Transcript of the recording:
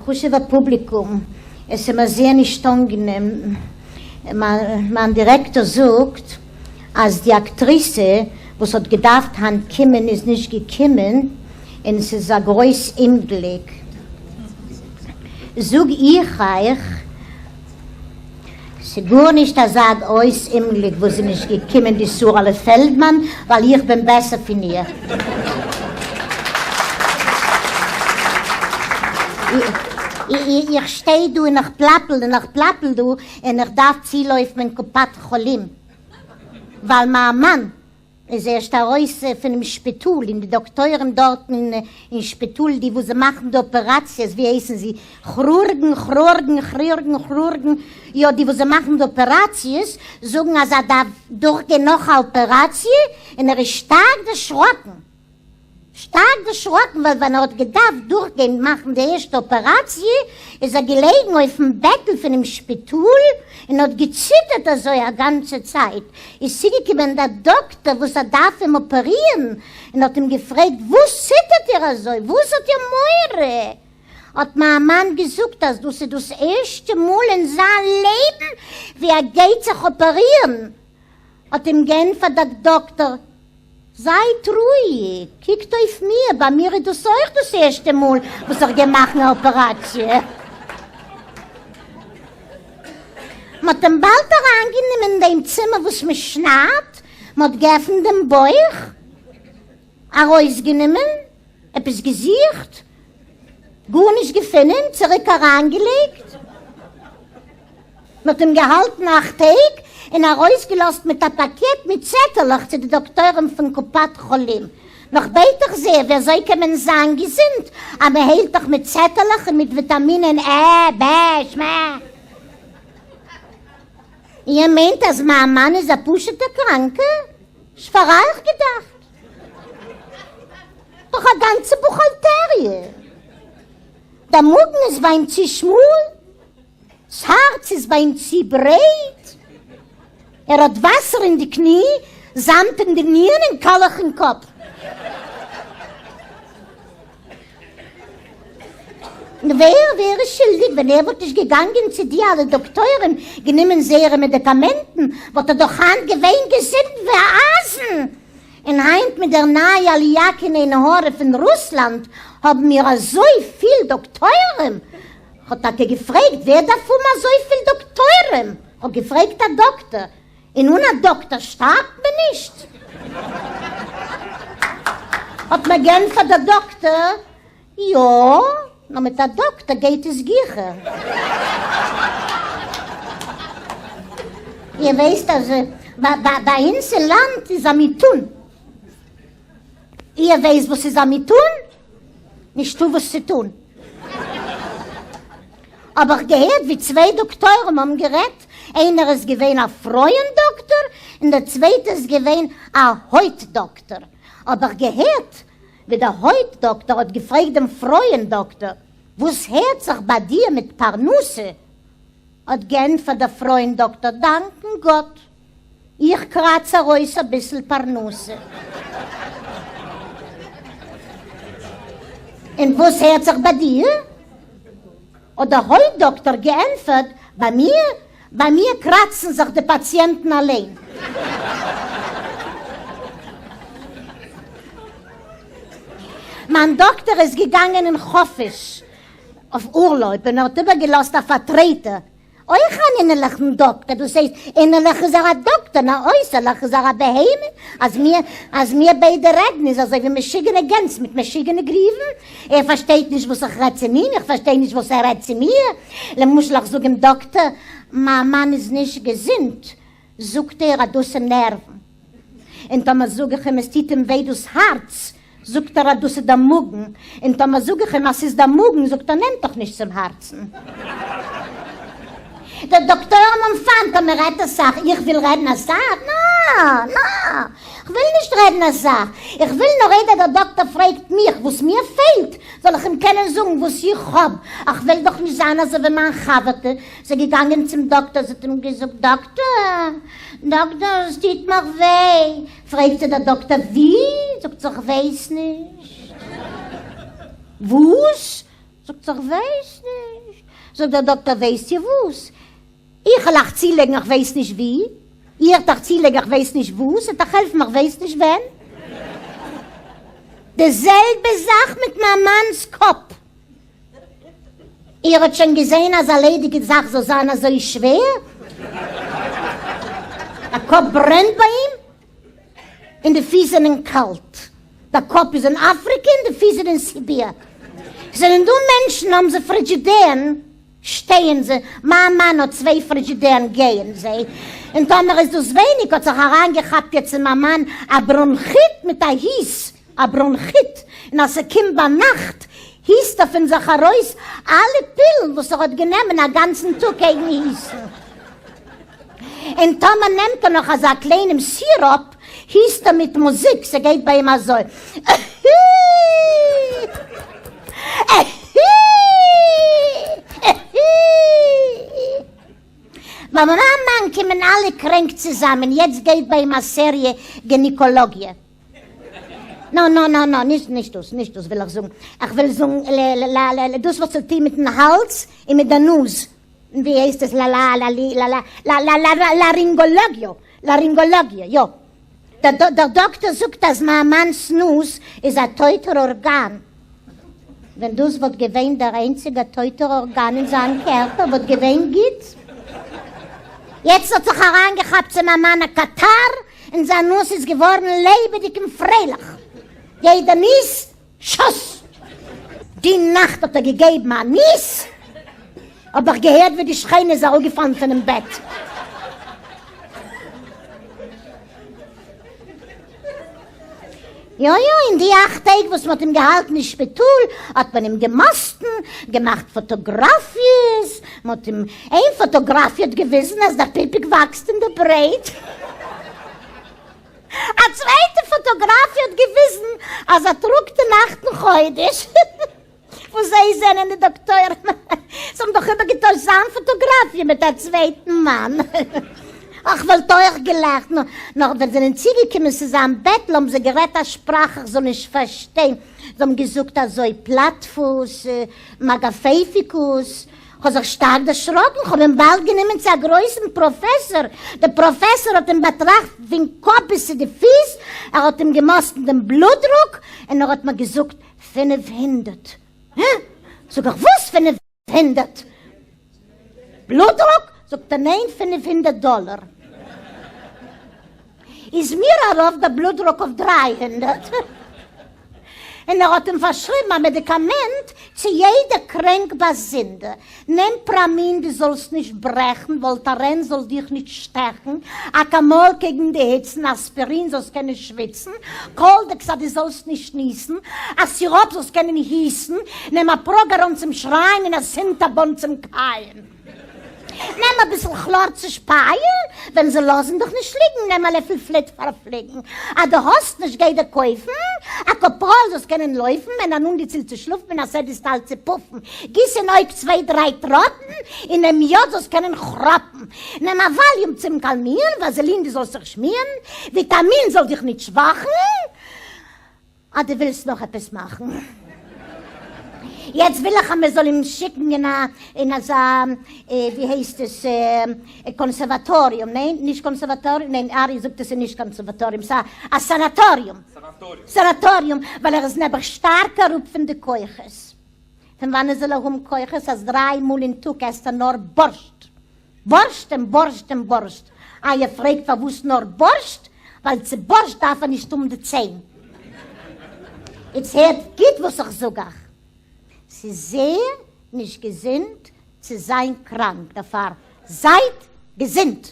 חשוב'ער פובליקום, עס איז מיר זייער נישט אנגענעם, מיין דירעקטאר זאגט אז די אקטריסע וואס האט געדארפט היינט קומען איז נישט געקומען און עס איז א גרויס אומגליק. זאג איך אייך, ס'גארנישט אזא גרויס אומגליק וואס איז נישט געקומען די שרה'לע פעלדמאן ווייל איך בין בעסער פון איר. איך שטיי דא און איך פלאפל און איך פלאפל דא און איך דארף צולויפן אין קופת חולים ווייל מיין מאן איז ערשט ארויס פונעם שפיטאל און די דאקטוירים דארטן אין שפיטאל די וואס זיי מאכן די אפעראציעס ווי הייסן זי כרורגן כרורגן כרירגן כרורגן יא די וואס זיי מאכן די אפעראציעס זאגן אז ער דארף דורכגיין נאך א אפעראציע און ער איז שטארק דערשראקן שטארק דערשראקן ווייל ווען ער האט געדארפט דורכגיין מאכן די ערשטע אפעראציע איז ער געלעגן אויפן בעטל פונעם שפיטאל און האט געציטערט אזוי א גאנצע צייט, איז צוגעקומען דער דאקטער וואס ער דארף אים אפערירן און האט אים געפרעגט וואס ציטערט איר אזוי וואס האט איר מורא? האט מיין מאן געזאגט אז דאס איז דאס ערשטע מאל אין זיין לעבן ווי ער גייט זיך אפערירן, האט אים געענטפערט דער דאקטער, זייט רואיג, קוקט אויף מיר, ביי מיר איז דאס אויך דאס ערשטע מאל וואס איך גיי מאכן א אפעראציע. מ'האט אים באלד אריינגענומען אין דעם צימער וואס מ'שניידט, מ'האט געעפנט דעם בויך, ארויסגענומען, עפעס געזוכט, גארנישט געפונען, צוריק אריינגעלייגט. מ'האט אים געהאלטן אכט טעג און ארויסגעלאזט מיט א פאקעט מיט צעטעלעך צו די דאקטוירים פון קופת חולים. נאך בעט איך זיי, ווי אזוי קען מען זיין געזונט אז מ'היילט דאך מיט צעטעלעך און מיט וויטאמינען ע, ב, שמ. איר מיינט אז מיין מאן איז א פשוט'ער קראנקער? ס'פאר אייך געדאכט. דאך א גאנצע בוכהאלטעריע. דער מאגן איז ביי אים צו שמאל. ס'הארץ איז ביי אים צו ברייט, ער האט וואסער אין די קני, זאמד אין די נירן און קאלעך אין קאפ. און ווער ווער איז שולדיג? ווען ער וואלט נישט געגאנגען צו די אלע דאקטוירים, גענומען זייערע מעדיקאמענטן, וואלט ער דאך היינט געווען געזונט ווי א אייזן. און היינט מיט דער נייע עליה קיין עין הרע פון רוסלאנד האבן מיר אזוי פיל דאקטוירים, כ'האב טאקע געפרעגט ווער דארף האבן אזויפיל דאקטוירים, כ'האב געפרעגט א דאקטער, און אן א דאקטער שטארבט מען נישט? האט מיר גענטפערט דער דאקטער, יא, נאר מיט א דאקטער גייט עס גיכער. איר ווייסט אז ביי אונז אין לאנד איז א מיתון, איר ווייסט וואס איז א מיתון? נישטא וואס צו טון. האב איך געהערט ווי צוויי דאקטוירים האבן גערעדט, איינער איז געווען א פרויען דאקטאר און דער צווייטער איז געווען א הויט דאקטאר. האב איך געהערט ווי דער הויט דאקטאר האט געפרעגט דעם פרויען דאקטאר, וואס הערט זיך ביי דיר מיט פרנסה? האט געענטפערט דער פרויען דאקטאר, דאנקן גאט איך קראץ ארויס אביסל פרנסה. און וואס הערט זיך ביי דיר? האט דער הויט דאקטאר געענטפערט, ביי מיר? ביי מיר קראצן זיך די פאציענטן אליין. מיין דאקטאר איז געגאנגען אין חופש אויף אורלויב און ער האט איבערגעלאזט א פארטרעטער אויך אן אינערליכן דאקטער, דאס הייסט אינערליך איז ער א דאקטער נאר אויסערליך איז ער א בהמה, אז מיר אז מיר ביידע רעדן איז אזוי ווי משוגענע גענז מיט משוגענע גריוון, ער פארשטייט נישט וואס איך רעד צו אים, איך פארשטיי נישט וואס ער רעדט צו מיר, למשל איך זאג אים דאקטער מיין מאן איז נישט געזונט, זאגט ער אז דאס איז נערוון, און טאמער זאג איך אים עס טוט אים וויי דאס הארץ, זאגט ער אז דאס איז דער מאגן, און טאמער זאג איך אים אז ס'איז דער מאגן, זאגט ער נעמט דאך נישט צום הארצן. די דאקטוירים האבן פיינט אז מ'רעדט אסאך, איך וויל רעדן אסאך? נא! נא! כ'וויל נישט רעדן אסאך, איך וויל נאר איידער דער דאקטער פרעגט מיך וואס מיר פעלט, זאל איך אים קענען זאגן וואס איך האב, איך וויל דאך נישט זיין אזוי ווי מיין חבר'טע, זי איז געגאנגען צום דאקטער, זי האט אים געזאגט, דאקטער! דאקטער, עס טוט מיך וויי! פרעגט זי דער דאקטער ווי? זאגט זי כ'ווייס נישט. וואס? זאגט זי איך ווייס נישט. זאגט דער דאקטער ווייסט איר וואס? איך וועל אייך צולייגן איך ווייס נישט ווי, איר וועט אייך צולייגן איך ווייס נישט וואס, ס'וועט אייך העלפן איך ווייס נישט ווען. די זעלבע זאך מיט מיין מאנ'ס קאפ. איר האט שוין געזען אז א ליידיגע זאך זאל זיין אזוי שווער? א קאפ ברענט ביי אים און די פיס זענען קאלט. דער קאפ איז אין אפריקע און די פיס זענען אין סיביר. זענען דא מענטשן האבן זיי פרידזשידערן שטייען זיי, מיין מאן האט צוויי פרידזשידערן גייען זיי, און טאמער איז דאס ווייניג האט זיך אריינגעכאפט יעצט אין מיין מאן א בראנכיט מיט א היס, א בראנכיט, און אז ס'קומט ביינאכט היסט ער פון זיך ארויס אלע פילן וואס ער האט גענומען א גאנצן טאג קעגן היסן. און טאמער נעמט ער נאך אזא קליינעם סיראפ היסט ער מיט מוזיק, ס'גייט ביי אים אזוי ביי מיין מאן קומען אלע קרענק צוזאמען, יעצט גייט ביי אים א סעריע גינעקאלאגיע. נא נא נא נא, נישט נישט דאס, נישט דאס וויל איך זאגן, איך וויל זאגן ל ל ל ל דאס וואס צו טון מיטן האלז און מיט די נאז, ווי הייסט עס ל ל ל ל ל ל ל ל ל לארינגאלאגיע, לארינגאלאגיע, יא. דער דער דאקטער זאגט אז מיין מאנ'ס נאז איז א טויטער ארגאן. ווען דאס וואלט געווען דער איינציגער טויטער ארגאן אין זיין קערפער וואלט געווען גוט. יעצט האט זיך אריינגעכאפט צו מיין מאן א קאטאר און זיין נאז איז געווארן לעבעדיג און פרייליך. יעדע ניס שאס! די נאכט האט ער געגעבן א ניס, האב איך געהערט ווי די שכנה איז אראפגעפאלן פונעם בעט. יא יא, אין די אכט טעג וואס מ'האט אים געהאלטן אין שפיטאל האט מען אים געמאסטן, געמאכט פאטאגראפיעס, מ'האט אים, איין פאטאגראפיע האט געוויזן אז דער פיפיק וואקסט אין די ברייט. א צווייטע פאטאגראפיע האט געוויזן אז ער טראגט אין אכטן חודש. וואס זיי זענען די דאקטוירים? זיי האבן דאך איבערגעטוישט זיין פאטאגראפיע מיט א צווייטן מאן. איך וואלט אויך געלאכט, נאר ווען זיי זענען צוגעקומען צו זיין בעטל האבן זיי גערעדט א שפראך איך זאל נישט פארשטיין. זיי האבן געזאגט אזוי פלאטפוס, מאגאפעפיקוס. כ'האב זיך שטארק דערשראקן, כ'האב אים באלד גענומען צו א גרויסן פראפעסאר, דער פראפעסאר האט אים באטראכט פון קאפ ביז צו די פיס, ער האט אים געמאסטן דעם בלוט-דרוק, און ער האט מיר געזאגט, 500! הע? זאג איך, וואס 500? בלוט-דרוק? זאגט ער, ניין, 500 דאלער. איז מיר ארויף דער בלוט-דרוק אויף 300. און ער האט אים פארשריבן א מעדיקאמענט צו יעדע קרענק באזונדער, נעם פראמין דו זאלסט נישט ברעכן, וואלטארען זאל דיך נישט שטעכן, אקאמאל קעגן די היצן, אספירין זאלסט קענען שוויצן, קאלדעקס אז דו זאלסט נישט ניסן, א סיראפ זאלסט קענען היסן, נעם א פראגעראן צום שרייען און א סינטאבאן צום קייען. נעם אביסל כלאר צו שפייען, ווען זיי לאזן דיך נישט ליגן, נעם א לעפל פליט פאר פליגן, אז דו האסט נישט גיי דיר קויפן א קאפראל זאלסט קענען לויפן, און אן אנגעצילט צו שלאפן און א סעדיסטאל צו פאפן, גיס אין אויג צוויי דריי טראפן, און נעם יוד זאלסט קענען כראפן, נעם א וואליום צום קאלמירן, וואזעלין דו זאלסט זיך שמירן, וויטאמין זאל דיך נישט שוואכן. אז דו ווילסט נאך עפעס מאכן. יעצט וויל איך אז מען זאל אים שיקן אין א אין אזא ווי הייסט עס קאנסערוואטאריום, ניין נישט קאנסערוואטאריום, ניין ארי זאגט עס איז נישט קאנסערוואטאריום ס'איז א סאנאטאריום, סאנאטאריום, ווייל ער איז נעבעך שטארק אראפ פון די כוחות, פון וואנען זאל ער האבן כוחות אז דריי מאל אין טאג עסט ער נאר בארשט, בארשט און בארשט און בארשט. איי איר פרעגט פארוואס נאר בארשט? ווייל צו בארשט דארף ער נישט האבן די ציין. איצט הערט גוט וואס איך זאג אייך. ס'איז זייער נישט געזונט צו זיין קראנק, דערפאר זייט געזונט!